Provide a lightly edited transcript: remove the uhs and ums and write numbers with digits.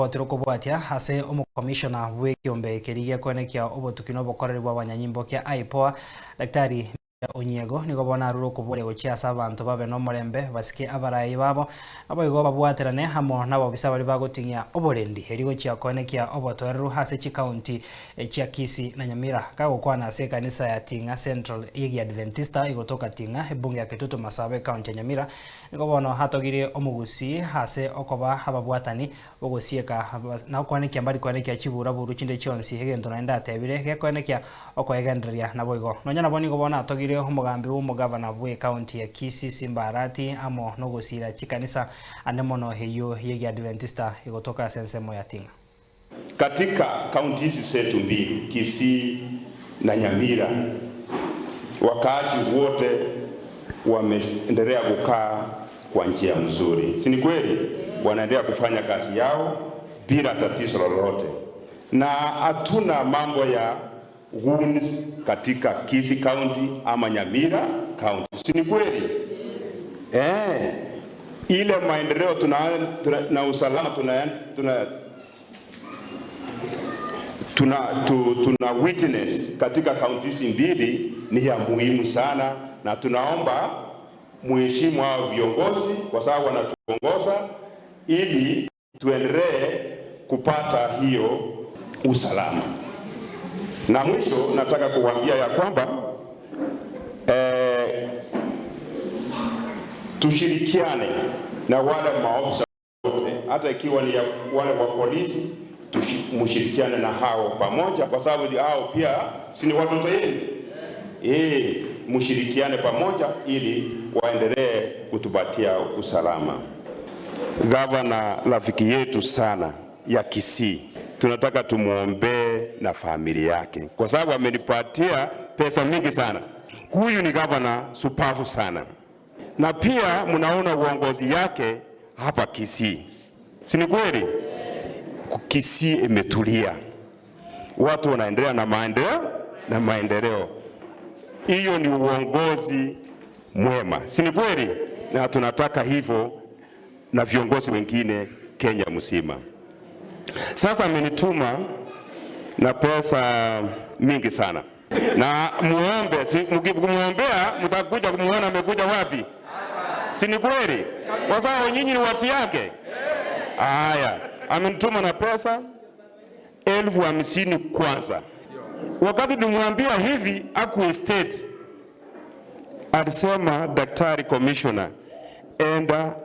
Gwatire okobwatia ase omokomishona bw'ekiombe keria gekoenekia obotuki na obokoreri bw'abanyanyimbo kia IPOA, Daktari Onyiego nigo bono arure okoboria gochia ase abanto babe nomorembe, basike abarai babo, naboigo babwaterane amo nabobisa baria bagoting'ia oborendi erio gochia koenekia obotoereru ase chikaunti chia Kisii na Nyamira. Kagokwana ase ekanisa ya Ting'a Central y'Egiadventista egotoka Ting'a, ebunge ya Kitutu Masaba ekaunti ya Nyamira, nigo bono atogirie omogusii ase okoba ababwatani b'ogosieka na okoenekia mbari koenekia chiburaburu chinde chionsi, egento naende atebire gekoenekia okoegendereria naboigo. Nonya nabo nigo bono atogire omogambi bw'omogavana bw'ecounty ya Kisii Simba Arati amo nogosiira chikanisa ande mono eyio y'Egiadventista egotoka ase ensemo ya Ting'a. Katika kaunti hizi zetu mbili, Kisii na Nyamira, wakaaji wote wameendelea kukaa kwa njia mzuri, si ni kweli? Wanaendelea kufanya kazi yao bila tatizo lolote, na hatuna mambo ya goons katika Kisii County ama Nyamira County, si ni kweli? Ile maendeleo tuna, na usalama tuna witness katika kaunti hizi mbili ni ya muhimu sana, na tunaomba muheshimu hao viongozi kwa sababu wanatuongoza ili tuendelee kupata hiyo usalama. Na mwisho nataka kuwaambia ya kwamba tushirikiane na wale maofisa wote, hata ikiwa ni ya wale wa polisi, mshirikiane na hao pamoja, kwa sababu hao pia si ni watoto yenu. Mshirikiane pamoja ili waendelee kutupatia usalama. Gavana rafiki yetu sana ya Kisii, tunataka tumuombee na familia yake, kwa sababu amenipatia pesa mingi sana. Huyu ni gavana supavu sana, na pia mnaona uongozi yake hapa Kisii, si ni kweli? Kisii imetulia, watu wanaendelea na maendeleo na maendeleo. Hiyo ni uongozi mwema, si ni kweli? Na tunataka hivyo na viongozi wengine Kenya mzima. Sasa amenituma na pesa mingi sana, na muombe, si mkimwombea mtakuja kumuona amekuja wapi, si ni kweli? Kwa sababu nyinyi ni watu yake. Haya, amenituma na pesa 50,000 kwanza. Wakati tumwambia hivi aku estate, alisema daktari commissioner, enda